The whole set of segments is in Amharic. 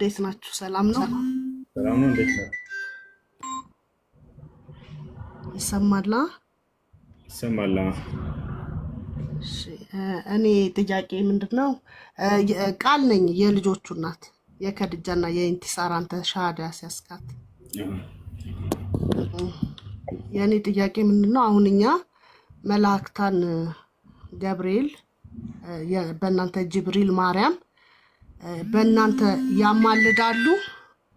እንዴት ናችሁ? ሰላም ነው? ሰላም ነው። እንዴት ነው? ይሰማላ? ይሰማል? እሺ፣ እኔ ጥያቄ ምንድን ነው? ቃል ነኝ የልጆቹ እናት የከድጃና የኢንቲሳር አንተ ሻሃዳ ያስያዝካት። የእኔ ጥያቄ ምንድን ነው? አሁን እኛ መላእክታን ገብርኤል፣ በእናንተ ጅብሪል፣ ማርያም በእናንተ ያማልዳሉ፣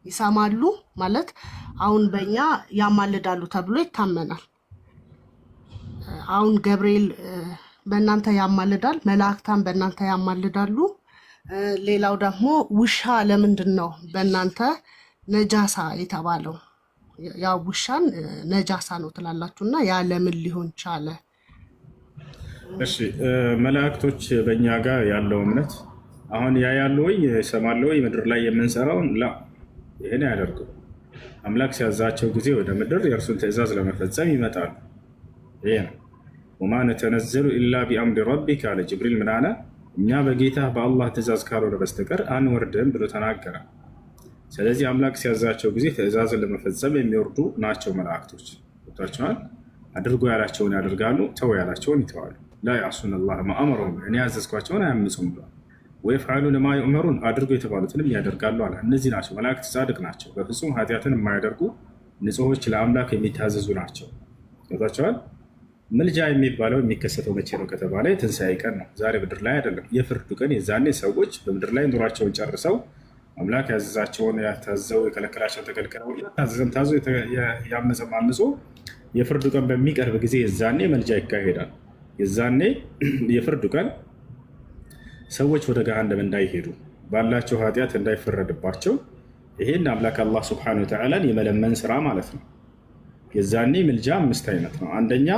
ይሰማሉ ማለት አሁን በእኛ ያማልዳሉ ተብሎ ይታመናል። አሁን ገብርኤል በእናንተ ያማልዳል፣ መላእክታን በእናንተ ያማልዳሉ። ሌላው ደግሞ ውሻ ለምንድን ነው በእናንተ ነጃሳ የተባለው? ያው ውሻን ነጃሳ ነው ትላላችሁ እና ያ ለምን ሊሆን ቻለ? እሺ፣ መላእክቶች በእኛ ጋር ያለው እምነት አሁን ያ ያሉ ወይ ይሰማሉ ወይ ምድር ላይ የምንሰራውን ላ ይህን አያደርጉም። አምላክ ሲያዛቸው ጊዜ ወደ ምድር የእርሱን ትእዛዝ ለመፈጸም ይመጣሉ። ይሄ ነው። وما نتنزل إلا بأمر ربك አለ ጅብሪል። ምን አለ? እኛ በጌታ በአላህ ትእዛዝ ካልሆነ በስተቀር አንወርድም ብሎ ተናገረ። ስለዚህ አምላክ ሲያዛቸው ጊዜ ትእዛዝን ለመፈጸም የሚወርዱ ናቸው መላእክቶች። ገብቷቸዋል። አድርጎ ያላቸውን ያደርጋሉ፣ ተው ያላቸውን ይተዋሉ። لا يعصون الله ما أمرهم፣ እኔ ያዘዝኳቸውን አያምፁም ብሏል። ويفعلون ما يؤمرون፣ አድርጎ የተባሉትንም ያደርጋሉ አለ። እነዚህ ናቸው መላእክት፣ ጻድቅ ናቸው፣ በፍጹም ኃጢአትን የማያደርጉ ንጹሖች፣ ለአምላክ የሚታዘዙ ናቸው። ገብቷቸዋል። ምልጃ የሚባለው የሚከሰተው መቼ ነው ከተባለ የትንሣኤ ቀን ነው። ዛሬ ምድር ላይ አይደለም፣ የፍርዱ ቀን። የዛኔ ሰዎች በምድር ላይ ኑሯቸውን ጨርሰው አምላክ ያዘዛቸውን ያታዘው፣ የከለከላቸውን ተከልክለው፣ ያታዘዘም ታዞ ያመፀም አምጾ የፍርዱ ቀን በሚቀርብ ጊዜ የዛኔ መልጃ ይካሄዳል። የዛኔ የፍርዱ ቀን ሰዎች ወደ ገሃነም እንዳይሄዱ፣ ባላቸው ኃጢአት እንዳይፈረድባቸው ይሄን አምላክ አላህ سبحانه وتعالى ን የመለመን ስራ ማለት ነው። የዛኔ ምልጃ አምስት አይነት ነው። አንደኛ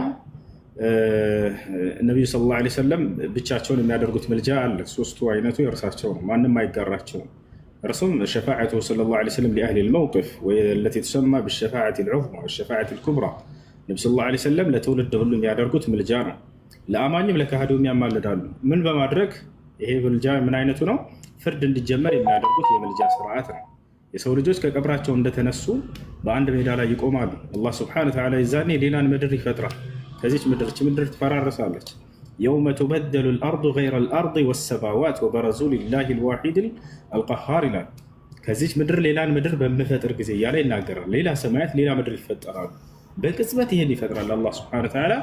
ነቢዩ صلى الله عليه وسلم ብቻቸውን የሚያደርጉት ምልጃ አለ። ሶስቱ አይነቱ የእርሳቸው ነው፣ ማንም አይጋራቸውም። እርሱም شفاعته صلى الله عليه وسلم لأهل الموقف والتي تسمى بالشفاعة العظمى والشفاعة الكبرى። ነቢ صلى الله عليه وسلم ለትውልድ ሁሉ የሚያደርጉት ምልጃ ነው። ለአማኝም ለካህዲውም ያማልዳሉ። ምን በማድረግ? ይሄ ምልጃ ምን አይነቱ ነው? ፍርድ እንዲጀመር የሚያደርጉት የምልጃ ስርዓት ነው። የሰው ልጆች ከቀብራቸው እንደተነሱ በአንድ ሜዳ ላይ ይቆማሉ። አላህ سبحانه وتعالى የዛኔ ሌላን ምድር ይፈጥራል። ከዚች ምድር ምድር ትፈራረሳለች። يوم تبدل الأرض غير الأرض والسماوات وبرزوا لله الواحد القهار ይላል። ከዚች ምድር ሌላን ምድር በምፈጥር ጊዜ እያለ ይናገራል። ሌላ ሰማያት፣ ሌላ ምድር ይፈጠራሉ። በቅጽበት ይህን ይፈጥራል አላህ سبحانه وتعالى።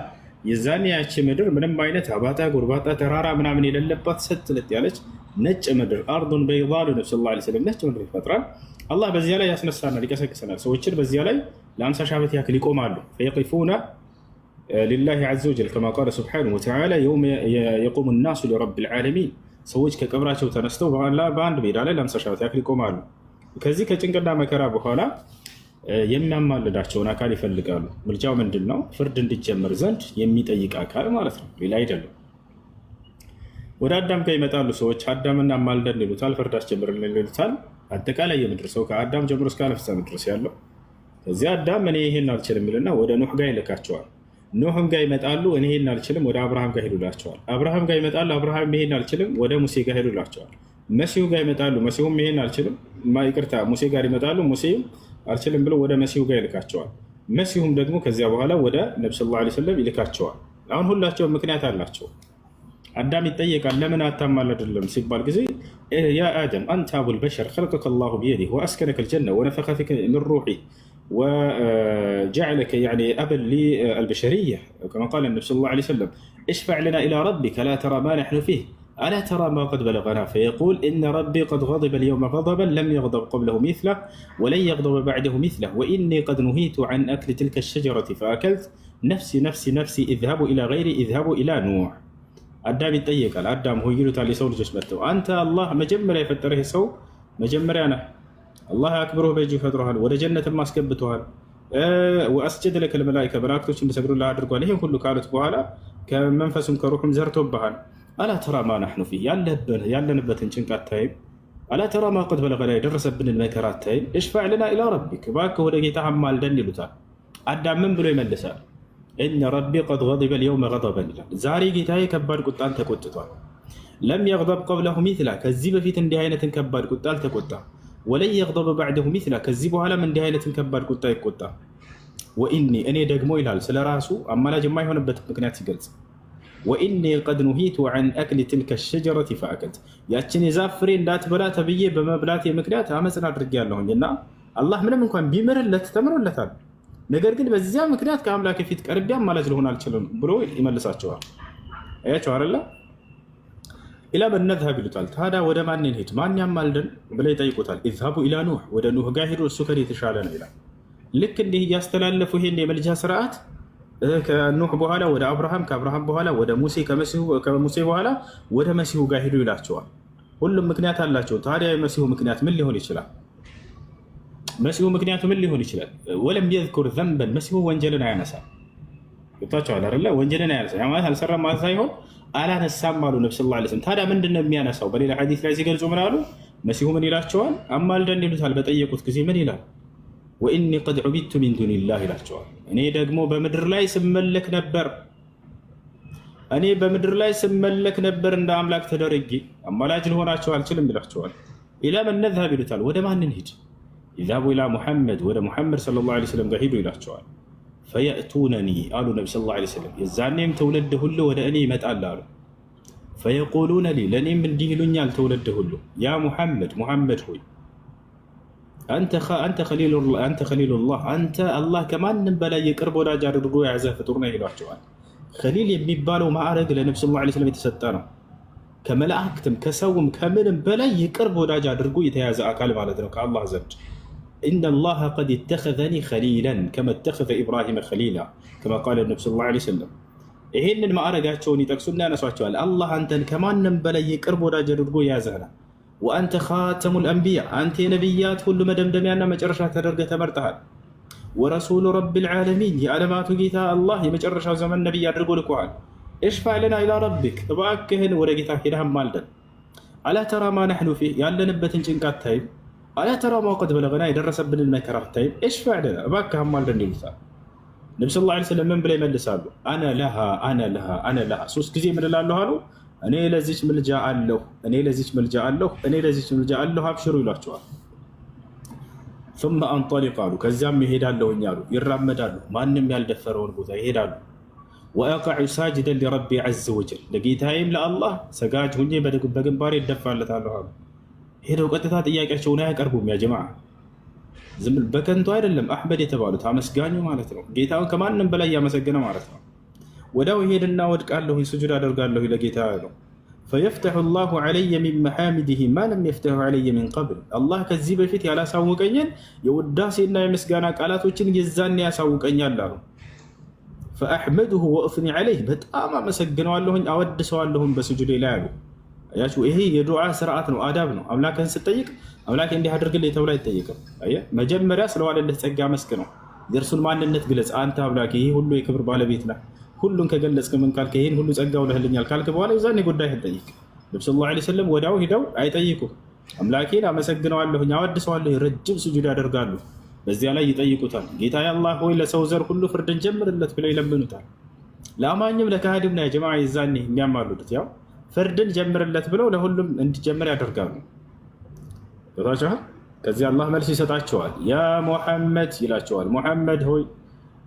የዛኔ ያቺ ምድር ምንም አይነት አባጣ ጎርባጣ ተራራ ምናምን የሌለባት ሰጥ ለጥ ያለች ነጭ ምድር أرض بيضاء ነብ ስ ላ ስለም ነጭ ምድር ይፈጥራል። አላህ በዚያ ላይ ያስነሳናል፣ ይቀሰቅሰናል። ሰዎችን በዚያ ላይ ለ50 ሺህ ዓመት ያክል ይቆማሉ። فيقفون لله عز وجل كما قال سبحانه وتعالى يوم يقوم الناس لرب العالمين። ሰዎች ከቀብራቸው ተነስተው በአንድ ሜዳ ላይ ለ50 ሺህ ዓመት ያክል ይቆማሉ። ከዚህ ከጭንቅና መከራ በኋላ የሚያማልዳቸውን አካል ይፈልጋሉ። ምልጃው ምንድን ነው? ፍርድ እንዲጀመር ዘንድ የሚጠይቅ አካል ማለት ነው፣ ሌላ አይደለም። ወደ አዳም ጋር ይመጣሉ ሰዎች። አዳምና አማልደን ይሉታል፣ ፍርድ አስጀምርልን ይሉታል። አጠቃላይ የምድር ሰው ከአዳም ጀምሮ እስከ ዓለም ፍጻሜ ድረስ ያለው። ከዚያ አዳም እኔ ይሄን አልችልም ይልና ወደ ኑሕ ጋር ይልካቸዋል። ኑሕም ጋር ይመጣሉ፣ እኔ ይሄን አልችልም፣ ወደ አብርሃም ጋር ሄዱላቸዋል። አብርሃም ጋር ይመጣሉ፣ አብርሃም ይሄን አልችልም፣ ወደ ሙሴ ጋር ሄዱላቸዋል። መሲሁ ጋር ይመጣሉ፣ መሲሁም ይሄን አልችልም፣ ይቅርታ፣ ሙሴ ጋር ይመጣሉ፣ ሙሴም አልችልም ብሎ ወደ መሲሁ ጋር ይልካቸዋል። መሲሁም ደግሞ ከዚያ በኋላ ወደ ነቢ صلى الله عليه وسلم ይልካቸዋል። አሁን ሁላቸውም ምክንያት አላቸው። አዳም ይጠየቃል። ለምን አታማልድልም ሲባል ጊዜ يا آدم أنت أبو البشر خلقك الله بيده وأسكنك الجنة ونفخ فيك من روحه وجعلك يعني أبا للبشرية كما قال النبي صلى الله عليه وسلم اشفع لنا إلى ربك ألا ترى ما نحن فيه ألا ترى ما قد بلغنا فيقول إن ربي قد غضب اليوم غضبا لم يغضب قبله مثله ولن يغضب بعده مثله وإني قد نهيت عن أكل تلك الشجرة فأكلت نفسي نفسي نفسي اذهبوا إلى غيري اذهبوا إلى نوح። አዳም ይጠየቃል። አዳም ሆይ ይሉታል የሰው ልጆች መጥተው፣ አንተ አላህ መጀመሪያ የፈጠረህ ሰው መጀመሪያ ነህ። አላህ አክብሮህ በእጁ ፈጥሮሃል፣ ወደ ጀነትም አስገብቶሃል። وأسجد لك الملائكة መላእክቶች እንዲሰግዱልህ አድርጓል። ይህን ሁሉ ካሉት በኋላ ከመንፈሱም ከሩሑም ዘርቶብሃል። ألا ترى ما نحن فيه ያለንበትን ጭንቅ አታይም? ألا ترى ما قد بلغنا የደረሰብንን መከራ አታይም? اشفع لنا إلى ربك እባክህ ወደ ጌታህ አማልደን ይሉታል። አዳም ምን ብሎ ይመልሳል? إن ربي قد غضب اليوم غضبا ይላል። ዛሬ ጌታዬ ከባድ ቁጣን ተቆጥቷል። لم يغضب قبله مثله ከዚህ በፊት እንዲህ አይነትን ከባድ ቁጣ አልተቆጣም። ولن يغضب بعده مثله ከዚህ በኋላም እንዲህ አይነትን ከባድ ቁጣ አይቆጣም። وإني እኔ ደግሞ ይላል ስለ ራሱ አማላጅ የማይሆንበት ምክንያት ሲገልጽ وإني قد نهيت عن أكل تلك الشجرة فأكلت ያችን የዛፍ ፍሬ እንዳትበላ ተብዬ በመብላቴ ምክንያት አመፅን አድርጌያለሁኝ እና አላህ ምንም እንኳን ቢምርለት ተምሮለታል፣ ነገር ግን በዚያ ምክንያት ከአምላክ ፊት ቀርቤ አማላጅ ልሆን አልችልም ብሎ ይመልሳቸዋል። አያቸው አይደለ? إلى من نذهب ይሉታል። ታዲያ ወደ ማን እንሂድ? ማን ያማልደን ብለው ይጠይቁታል። اذهبوا إلى نوح፣ ወደ ኑህ ጋር ሂዱ፣ እሱ ከኔ የተሻለ ነው ይላል። ልክ እንዲህ እያስተላለፉ ይሄን የምልጃ ስርዓት ከኑህ በኋላ ወደ አብርሃም፣ ከአብርሃም በኋላ ወደ ሙሴ፣ ከሙሴ በኋላ ወደ መሲሁ ጋር ሂዱ ይላቸዋል። ሁሉም ምክንያት አላቸው። ታዲያ የመሲሁ ምክንያት ምን ሊሆን ይችላል? መሲሁ ምክንያቱ ምን ሊሆን ይችላል? ولم يذكر ذنبا መሲሁ ወንጀልን አያነሳም። ገብቷቸዋል አይደለ? ወንጀልን አያነሳም ያ ማለት አልሰራም ማለት ሳይሆን አላነሳም አሉ ነቢ صلى الله عليه وسلم። ታዲያ ምንድን ነው የሚያነሳው? በሌላ ሐዲስ ላይ ሲገልጹ ምን አሉ? መሲሁ ምን ይላቸዋል? አማልደን ይሉታል። በጠየቁት ጊዜ ምን ይላል? وإني قد عبدت من دون الله ይላቸዋል። እኔ ደግሞ በምድር ላይ ስመለክ ነበር፣ እኔ በምድር ላይ ስመለክ ነበር እንደ አምላክ ተደርጌ አማላጅ ልሆናቸው አልችልም ይላቸዋል። إلى من نذهب ይሉታል። ወደ ማን እንሂድ? اذهبوا إلى محمد፣ ወደ ሙሐመድ صلى الله عليه وسلم ጋር ሂዱ ይላቸዋል። فيأتونني አሉ ነቢ صلى الله عليه وسلم። የዛኔም ትውልድ ሁሉ ወደ እኔ ይመጣል አሉ። فيقولون لي ለእኔም እንዲህ ይሉኛል ትውልድ ሁሉ يا محمد፣ ሙሐመድ ሆይ አንተ خليل الله አንተ አላህ ከማንም በላይ የቅርብ ወዳጅ አድርጎ የያዘ ፍጡር ነው ይሏቸዋል። خليل የሚባለው ማዕረግ ለነቢ صلى الله عليه وسلم የተሰጠ ነው። ከመላእክትም ከሰውም ከምንም በላይ የቅርብ ወዳጅ አድርጎ የተያዘ አካል ማለት ነው ከአላህ ዘንድ። إن الله قد اتخذني خليلا كما اتخذ إبراهيم خليلا كما قال النبي صلى الله عليه وسلم። ይሄንን ማዕረጋቸውን ይጠቅሱና ያነሷቸዋል። አላህ አንተን ከማንም በላይ የቅርብ ወዳጅ አድርጎ የያዘህ ነው። وأنت خاتم الأنبياء አንተ የነቢያት ሁሉ መደምደሚያና መጨረሻ ተደርገህ ተመርጠሃል። ورسول رب العالمين የዓለማቱ ጌታ አላህ የመጨረሻው ዘመን ነቢይ አድርጎ ልኮሃል። اشفع لنا إلى ربك እባክህን ወደ ጌታ ሄደህ አማልደን። ألا ترى ما نحن فيه ያለንበትን ጭንቅ አታይም? ألا ترى ما قد بلغنا የደረሰብንን መከራ አታይም? اشفع لنا እባክህ አማልደን ይሉታል። ነቢ صلى الله عليه وسلم ምን ብለው ይመልሳሉ? أنا لها أنا لها أنا لها። ሶስት ጊዜ ምን እላለሁ አሉ? እኔ ለዚች ምልጃ አለሁ፣ እኔ ለዚች ምልጃ አለሁ፣ እኔ ለዚች ምልጃ አለሁ፣ አብሽሩ ይሏቸዋል። ثم أنطلق አሉ። ከዚያም ይሄዳለሁኝ አሉ። ይራመዳሉ፣ ማንም ያልደፈረውን ቦታ ይሄዳሉ። وأقع ساجدا لربي عز وجل ለጌታዬም ለአላህ ሰጋጅ ሁኜ በግንባሬ እደፋለታለሁ አሉ። ሄደው ቀጥታ ጥያቄያቸውን አያቀርቡም። يا جماعة ዝም በከንቱ አይደለም አሕመድ የተባሉት አመስጋኙ ማለት ነው። ጌታውን ከማንም በላይ እያመሰገነ ማለት ነው። ወዲያው ይሄድና ወድቃለሁኝ ስጁድ አደርጋለሁ ለጌታ ነው። فيفتح الله علي من محامده ما لم يفتح علي من قبل አላህ ከዚህ በፊት ያላሳወቀኝን የውዳሴና የምስጋና ቃላቶችን የዛኔ ያሳውቀኛል አሉ። فأحمده وأثني عليه በጣም አመሰግነዋለሁኝ አወድሰዋለሁም በስጁዴ ላይ አሉ። አያችሁ፣ ይሄ የዱዓ ስርዓት ነው፣ አዳብ ነው። አምላክህን ስትጠይቅ አምላክ እንዲህ አድርግልኝ ተብሎ አይጠየቅም። አየህ፣ መጀመሪያ ስለዋለልህ ጸጋ አመስግነው፣ የእርሱን ማንነት ግለጽ። አንተ አምላኬ ይህ ሁሉ የክብር ባለቤት ነህ፣ ሁሉን ከገለጽክ ምን ካልክ ይህን ሁሉ ጸጋ ውለህልኛል ካልክ በኋላ የዛኔ ጉዳይህን ጠይቅ። ነቢ صلى الله عليه وسلم ወዲያው ሂደው አይጠይቁም። አምላኬን አመሰግነዋለሁኝ አወድሰዋለሁ፣ ረጅም ስጁድ ያደርጋሉ። በዚያ ላይ ይጠይቁታል። ጌታ አላህ ሆይ ለሰው ዘር ሁሉ ፍርድን ጀምርለት ብለው ይለምኑታል። ለአማኝም ለካሃዲም ነው ጀማ የዛኔ የሚያማልዱት ያው ፍርድን ጀምርለት ብለው ለሁሉም እንዲጀምር ያደርጋሉ። ገብቷችኋል? ከዚህ አላህ መልስ ይሰጣቸዋል። يا محمد ይላቸዋል። ሙሐመድ ሆይ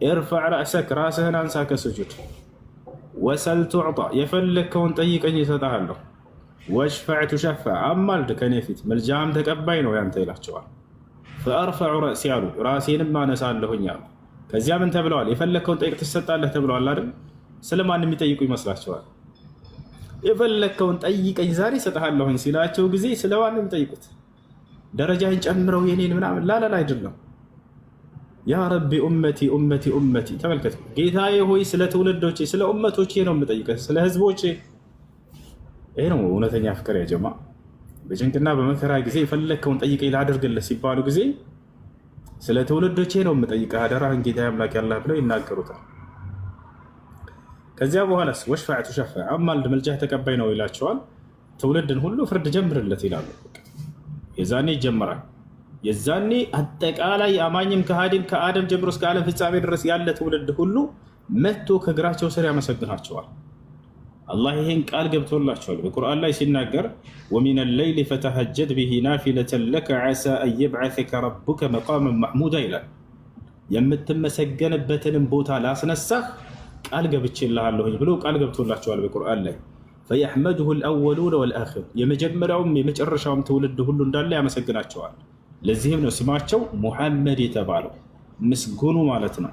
ارفع رأسك ራስህን አንሳ ከስጁድ፣ وسل تعط የፈለግከውን ጠይቀኝ ይሰጥሃለሁ። واشفع تشفع አማልድ ከኔ ፊት ምልጃም ተቀባይ ነው ያንተ ይላቸዋል። فأرفع رأسي አሉ ራሴንም አነሳለሁኝ አሉ። ከዚያ ምን ተብለዋል? የፈለግከውን ጠይቅ ትሰጣለህ ተብለዋል አይደል? ስለማን የሚጠይቁ ይመስላቸዋል? የፈለግከውን ጠይቀኝ ዛሬ እሰጥሃለሁኝ ሲላቸው ጊዜ ስለማን የሚጠይቁት? ደረጃህን ጨምረው የኔን ምናምን ላላላ አይደለም። يا ربي أمتي أمتي أمتي። ተመልከቱ፣ ጌታዬ ሆይ ስለ ትውልዶቼ ስለ ኡመቶቼ ነው የምጠይቀህ፣ ስለ ህዝቦቼ። ይሄ ነው እውነተኛ ፍቅር يا جماعة። በጭንቅና በመከራ ጊዜ የፈለግከውን ጠይቀኝ ላደርግልህ ሲባሉ ጊዜ ስለ ትውልዶቼ ነው የምጠይቀህ አደራህን ጌታዬ አምላክ ያላህ ብለው ይናገሩታል። ከዚያ በኋላስ ወሽፋዕ ቱሸፈዕ አማልድ ምልጃህ ተቀባይ ነው ይላቸዋል። ትውልድን ሁሉ ፍርድ ጀምርለት ይላሉ። የዛኔ ይጀምራል። የዛኔ አጠቃላይ አማኝም ከሃዲም ከአደም ጀምሮ እስከ ዓለም ፍጻሜ ድረስ ያለ ትውልድ ሁሉ መጥቶ ከእግራቸው ስር ያመሰግናቸዋል። አላህ ይህን ቃል ገብቶላቸዋል። በቁርአን ላይ ሲናገር ومن الليل فتهجد به نافلة لك عسى أن يبعثك ربك مقاما محمودا ይላል። የምትመሰገንበትንም ቦታ ላስነሳህ ቃል ገብቼልሃለሁኝ ብሎ ቃል ገብቶላቸዋል በቁርአን ላይ። فيحمده الأولون والآخرون የመጀመሪያውም የመጨረሻውም ትውልድ ሁሉ እንዳለ ያመሰግናቸዋል። ለዚህም ነው ስማቸው ሙሐመድ የተባለው ምስጉኑ ማለት ነው።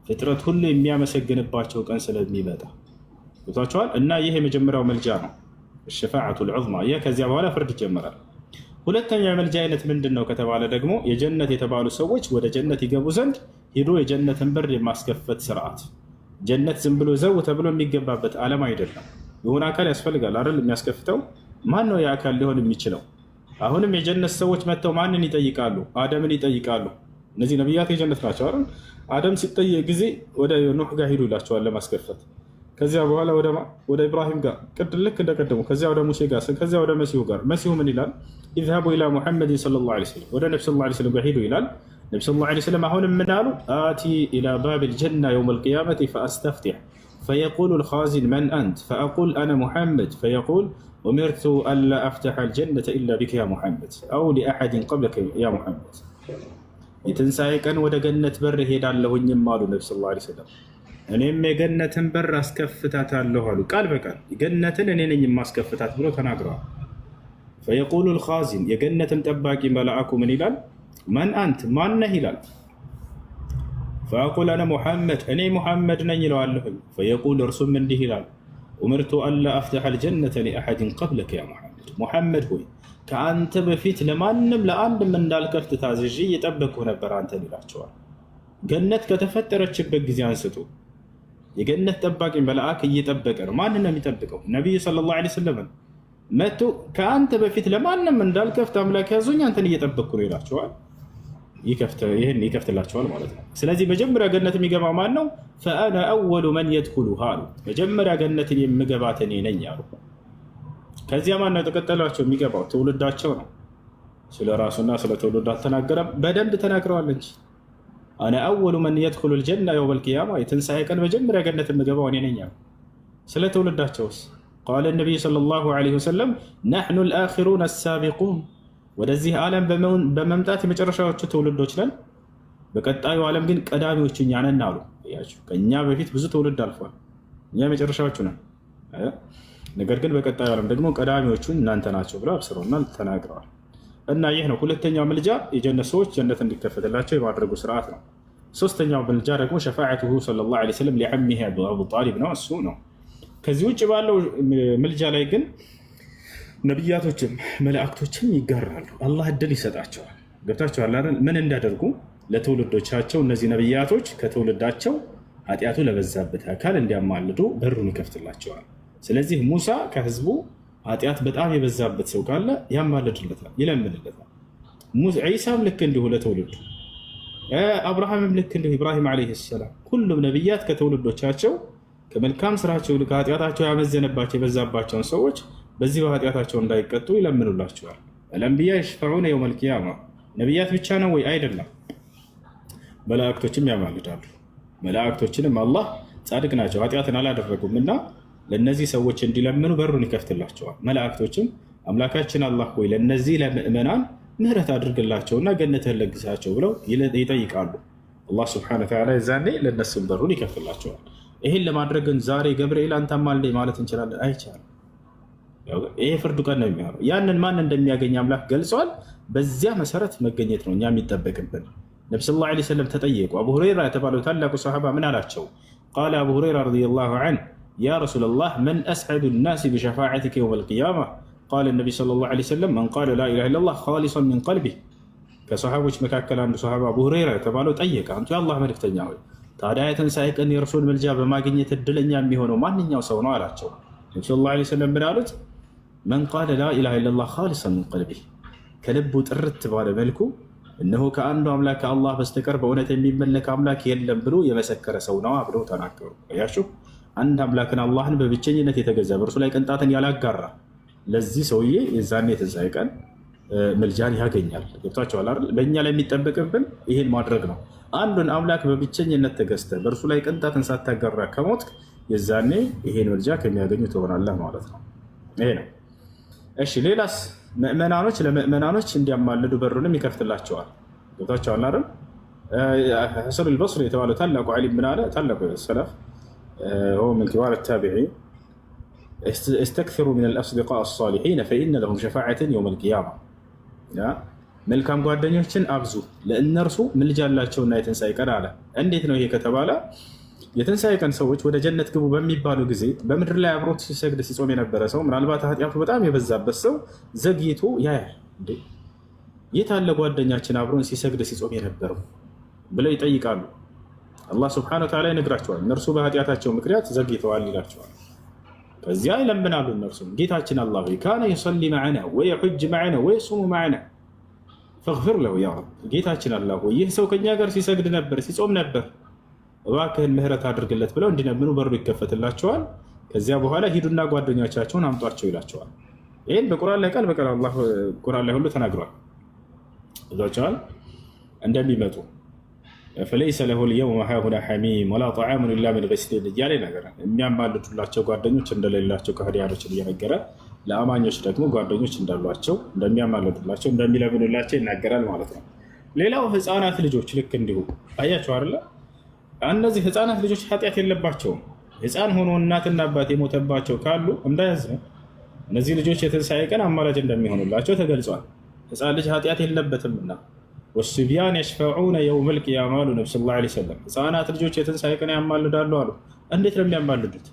ፍጥረት ሁሉ የሚያመሰግንባቸው ቀን ስለሚመጣ ገብቷቸዋል። እና ይህ የመጀመሪያው መልጃ ነው፣ ሸፋዓቱል ዑዝማ። ይህ ከዚያ በኋላ ፍርድ ይጀመራል። ሁለተኛው የመልጃ አይነት ምንድን ነው ከተባለ ደግሞ የጀነት የተባሉ ሰዎች ወደ ጀነት ይገቡ ዘንድ ሄዶ የጀነትን በር የማስከፈት ስርዓት። ጀነት ዝም ብሎ ዘው ተብሎ የሚገባበት ዓለም አይደለም። የሆነ አካል ያስፈልጋል አይደል? የሚያስከፍተው ማን ነው? የአካል ሊሆን የሚችለው አሁንም የጀነት ሰዎች መጥተው ማንን ይጠይቃሉ? አደምን ይጠይቃሉ። እነዚህ ነቢያት የጀነት ናቸው አይደል? አደም ሲጠየቅ ጊዜ ወደ ኑሕ ጋር ሂዱ ይላቸዋል ለማስከፈት። ከዚያ በኋላ ወደ ኢብራሂም ጋር ልክ እንደቀደሙ፣ ከዚያ ወደ ሙሴ ጋር፣ ከዚያ ወደ መሲሁ ጋር። መሲሁ ምን ይላል? اذهبوا إلى محمد صلى الله عليه وسلم፣ ወደ ነቢ صلى الله عليه وسلم ጋር ሂዱ ይላል። ነቢ صلى الله عليه وسلم አሁንም ምን አሉ? آتي إلى باب الجنة يوم القيامة فأستفتح فيقول الخازن من أنت فأقول أنا محمد فيقول أمرت ألا أفتح الجنة إلا بك يا محمد أو لأحد قبلك يا محمد። የትንሣኤ ቀን ወደ ገነት በር እሄዳለሁኝም አሉ ነቢ صلى الله عليه وسلم። እኔም የገነትን በር አስከፍታታለሁ አሉ። ቃል በቃል ገነትን እኔ ነኝ የማስከፍታት ብሎ ተናግረዋል። فيقول الخازن የገነትን ጠባቂ መልአኩ ምን ይላል? من أنت ማነህ ይላል። فأقول أنا محمد እኔ ሙሐመድ ነኝ ይለዋለሁኝ። فيقول እርሱም እንዲህ ይላል أمرت ألا أفتح الجنة لأحد قبلك يا محمد፣ ሙሐመድ ሆይ ከአንተ በፊት ለማንም ለአንድም እንዳልከፍት ታዝዤ እየጠበቅኩህ ነበር አንተን ይላቸዋል። ገነት ከተፈጠረችበት ጊዜ አንስቶ የገነት ጠባቂ መልአክ እየጠበቀ ነው። ማንን ነው የሚጠብቀው? ነቢዩ صلى الله عليه وسلم መጥቶ ከአንተ በፊት ለማንም እንዳልከፍት አምላክ ያዞኝ አንተን እየጠበቅኩ ነው ይላቸዋል። ይህን ይከፍትላቸዋል ማለት ነው። ስለዚህ መጀመሪያ ገነት የሚገባ ማን ነው? فأنا أول من يدخلها አሉ። መጀመሪያ ገነትን የምገባት እኔ ነኝ አሉ። ከዚያ ማን ነው የተከተላቸው የሚገባው? ትውልዳቸው ነው። ስለ ራሱና ስለ ትውልዱ አልተናገረም። በደንብ ተናግረዋል እንጂ أنا أول من يدخل الجنة يوم القيامة፣ የትንሣኤ ቀን መጀመሪያ ገነት የምገባው እኔ ነኝ አሉ። ስለ ትውልዳቸውስ قال النبي صلى الله عليه وسلم نحن الآخرون السابقون፣ ወደዚህ ዓለም በመምጣት የመጨረሻዎቹ ትውልዶች ነን፣ በቀጣዩ ዓለም ግን ቀዳሚዎቹ እኛ ነን አሉ። ከእኛ በፊት ብዙ ትውልድ አልፏል፣ እኛ የመጨረሻዎቹ ነን። ነገር ግን በቀጣዩ ዓለም ደግሞ ቀዳሚዎቹ እናንተ ናቸው ብለው አብስረውና ተናግረዋል። እና ይህ ነው ሁለተኛው ምልጃ፣ የጀነት ሰዎች ጀነት እንዲከፈትላቸው የማድረጉ ስርዓት ነው። ሶስተኛው ምልጃ ደግሞ شفاعته صلى الله عليه وسلم لعمه أبو طالب ነው፣ እሱ ነው። ከዚህ ውጭ ባለው ምልጃ ላይ ግን ነቢያቶችም መላእክቶችም ይጋራሉ። አላህ እድል ይሰጣቸዋል። ገብታችኋል አይደል? ምን እንዳደርጉ ለትውልዶቻቸው እነዚህ ነቢያቶች ከትውልዳቸው ኃጢአቱ ለበዛበት አካል እንዲያማልዱ በሩን ይከፍትላቸዋል። ስለዚህ ሙሳ ከህዝቡ ኃጢአት በጣም የበዛበት ሰው ካለ ያማልድለታል፣ ይለምንለታል። ዒሳም ልክ እንዲሁ ለትውልዱ፣ አብርሃምም ልክ እንዲሁ ኢብራሂም ዓለይሂ ሰላም፣ ሁሉም ነቢያት ከትውልዶቻቸው ከመልካም ስራቸው ከኃጢአታቸው ያመዘነባቸው የበዛባቸውን ሰዎች በዚህ በኃጢአታቸው እንዳይቀጡ ይለምኑላቸዋል። الأنبياء يشفعون يوم القيامة። ነቢያት ብቻ ነው ወይ? አይደለም። መላእክቶችም ያማልዳሉ። መላእክቶችንም አላህ ጻድቅ ናቸው ኃጢአትን አላደረጉም እና ለእነዚህ ሰዎች እንዲለምኑ በሩን ይከፍትላቸዋል። መላእክቶችም አምላካችን አላህ ሆይ ለእነዚህ ለምእመናን ምህረት አድርግላቸውና ገነትህን ለግሳቸው ብለው ይጠይቃሉ። አላህ ስብሐነ ወተዓላ የዛኔ ለእነሱም በሩን ይከፍትላቸዋል። ይህን ለማድረግ ግን ዛሬ ገብርኤል አንተ አማልደኝ ማለት እንችላለን? አይቻልም። ይሄ ፍርዱ ቀን ነው የሚሆነው። ያንን ማን እንደሚያገኝ አምላክ ገልጿል። በዚያ መሰረት መገኘት ነው እኛ የሚጠበቅብን። ነቢ صلى الله عليه وسلم ተጠየቁ። አቡ ሁረይራ የተባለው ታላቁ ሰሓባ ምን አላቸው? قال أبو هريرة رضي الله عنه يا رسول الله من أسعد الناس بشفاعتك يوم القيامة قال النبي صلى الله عليه وسلم من قال لا إله إلا الله خالصا من قلبه። ከሰሓቦች መካከል አንዱ ሰሓባ አቡ ሁረይራ የተባለው ጠየቀ፣ አንቱ የአላህ መልእክተኛ ሆይ ታዲያ የትንሣኤ ቀን የእርሱን ምልጃ በማግኘት እድለኛ የሚሆነው ማንኛው ሰው ነው አላቸው። ነቢ صلى الله عليه وسلم ምን አሉት? من قال لا إله إلا الله خالصا من قلبه፣ ከልቡ ጥርት ባለ መልኩ እነሆ ከአንዱ አምላክ ከአላህ በስተቀር በእውነት የሚመለክ አምላክ የለም ብሎ የመሰከረ ሰው ነዋ ብለው ተናገሩ። አያችሁ፣ አንድ አምላክን አላህን በብቸኝነት የተገዛ በእርሱ ላይ ቅንጣትን ያላጋራ ለዚህ ሰውዬ የዛኔ የትንሣኤ ቀን ምልጃን ያገኛል። ገብቷቸዋል አይደል? በእኛ ላይ የሚጠበቅብን ይህን ማድረግ ነው። አንዱን አምላክ በብቸኝነት ተገዝተህ በእርሱ ላይ ቅንጣትን ሳታጋራ ከሞትክ የዛኔ ይሄን ምልጃ ከሚያገኙ ትሆናለህ ማለት ነው። ይሄ ነው። እሺ ሌላስ? ምእመናኖች ለምእመናኖች እንዲያማልዱ በሩንም ይከፍትላቸዋል። ገብታቸዋል አይደል? ሐሰን አልበስሪ የተባለው ታላቁ ዓሊም ምን አለ? ታላቁ ሰለፍ هو من كبار التابعين استكثروا من الأصدقاء الصالحين فإن لهم شفاعة يوم القيامة መልካም ጓደኞችን አብዙ ለእነርሱ ምልጃ አላቸውና የትንሣኤ ቀን አለ። እንዴት ነው ይሄ ከተባለ የትንሣኤ ቀን ሰዎች ወደ ጀነት ግቡ በሚባሉ ጊዜ በምድር ላይ አብሮት ሲሰግድ ሲጾም የነበረ ሰው ምናልባት ኃጢአቱ በጣም የበዛበት ሰው ዘግይቶ ያያል። እንዴ የት አለ ጓደኛችን አብሮን ሲሰግድ ሲጾም የነበረው ብለው ይጠይቃሉ። አላህ ስብሐነሁ ወተዓላ ይነግራቸዋል። እነርሱ በኃጢአታቸው ምክንያት ዘግይተዋል ይላቸዋል። ከዚያ ይለምናሉ። እነርሱም ጌታችን አላህ ሆይ كان يصلي معنا ويحج معنا ويصوم معنا فاغفر له يا رب፣ ጌታችን አላህ ሆይ ይህ ሰው ከእኛ ጋር ሲሰግድ ነበር፣ ሲጾም ነበር፣ እባክህን ምህረት አድርግለት ብለው እንዲለምኑ በሩ ይከፈትላቸዋል። ከዚያ በኋላ ሂዱና ጓደኞቻቸውን አምጧቸው ይላቸዋል። ይህን በቁርአን ላይ ቃል በቃል አላህ ቁርአን ላይ ሁሉ ተናግሯል። እዛቸዋል እንደሚመጡ فليس له اليوم هاهنا حميم ولا طعام إلا من غسلين እያለ ይነገራል። የሚያማልዱላቸው ጓደኞች እንደሌላቸው ከሃዲያኖችን እየነገረ ለአማኞች ደግሞ ጓደኞች እንዳሏቸው እንደሚያማልዱላቸው እንደሚለምኑላቸው ይናገራል ማለት ነው። ሌላው ህፃናት ልጆች ልክ እንዲሁ አያቸው አይደለ? እነዚህ ህፃናት ልጆች ኃጢአት የለባቸውም። ህፃን ሆኖ እናትና አባት የሞተባቸው ካሉ እንዳያዝኑ እነዚህ ልጆች የትንሣኤ ቀን አማላጅ እንደሚሆኑላቸው ተገልጿል። ህፃን ልጅ ኃጢአት የለበትምና والصبيان يشفعون يوم القيامة አሉ ነቢ صلى الله عليه وسلم። ህፃናት ልጆች የትንሣኤ ቀን ያማልዳሉ አሉ። እንዴት ነው የሚያማልዱት?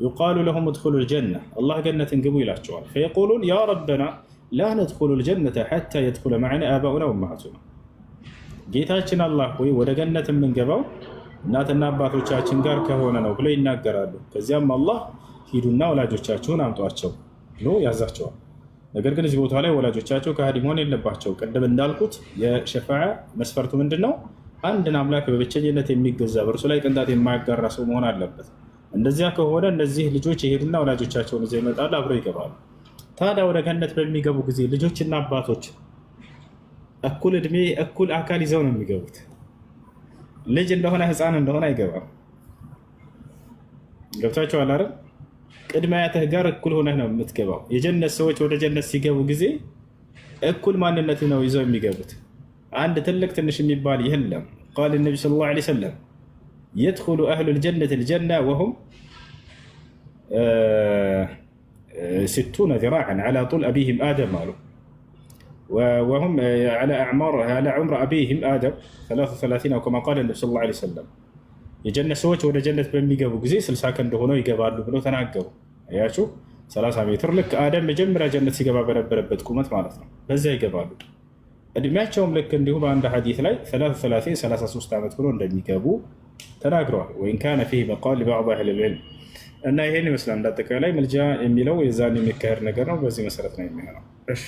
يقال لهم ادخلوا الجنة አላህ ገነትን ግቡ ይላቸዋል። فيقولون يا ربنا لا ندخل الجنة حتى يدخل معنا آباؤنا وأمهاتنا ጌታችን አላህ ሆይ ወደ ገነት የምንገባው እናትና አባቶቻችን ጋር ከሆነ ነው ብለው ይናገራሉ። ከዚያም አላህ ሂዱና ወላጆቻችሁን አምጧቸው ብሎ ያዛቸዋል። ነገር ግን እዚህ ቦታ ላይ ወላጆቻቸው ከሃዲ መሆን የለባቸው። ቅድም እንዳልኩት የሸፋዓ መስፈርቱ ምንድን ነው? አንድን አምላክ በብቸኝነት የሚገዛ በእርሱ ላይ ቅንጣት የማያጋራ ሰው መሆን አለበት። እንደዚያ ከሆነ እነዚህ ልጆች የሄዱና ወላጆቻቸውን ይዘው ይመጣሉ፣ አብረው ይገባሉ። ታዲያ ወደ ገነት በሚገቡ ጊዜ ልጆችና አባቶች እኩል እድሜ እኩል አካል ይዘው ነው የሚገቡት። ልጅ እንደሆነ ህፃን እንደሆነ አይገባም። ገብታችኋል አይደል? ቅድመ አያትህ ጋር እኩል ሆነህ ነው የምትገባው። የጀነት ሰዎች ወደ ጀነት ሲገቡ ጊዜ እኩል ማንነት ነው ይዘው የሚገቡት። አንድ ትልቅ ትንሽ የሚባል የለም። قال النبي صلى الله عليه وسلم يدخل أهل الجنة الجنة وهم 60 ذراعا على طول أبيهم آدم አሉ وهم على أعمار على عمر أبيهم آدم 33 أو كما قال النبي صلى الله عليه وسلم የጀነት ሰዎች ወደ ጀነት በሚገቡ ጊዜ 60 ክንድ ሆነው ይገባሉ ብለው ተናገሩ። አያችሁ 30 ሜትር ልክ አደም መጀመሪያ ጀነት ሲገባ በነበረበት ቁመት ማለት ነው። በዚያ ይገባሉ። እድሜያቸውም ልክ እንዲሁ በአንድ ሐዲስ ላይ 33 33 ዓመት ሆኖ እንደሚገቡ ተናግረዋል። وإن كان فيه مقال لبعض أهل العلم እና ይሄን ይመስላል። እንዳጠቃላይ ምልጃ የሚለው የዛን የሚካሄድ ነገር ነው። በዚህ መሰረት ነው የሚሆነው። እሺ።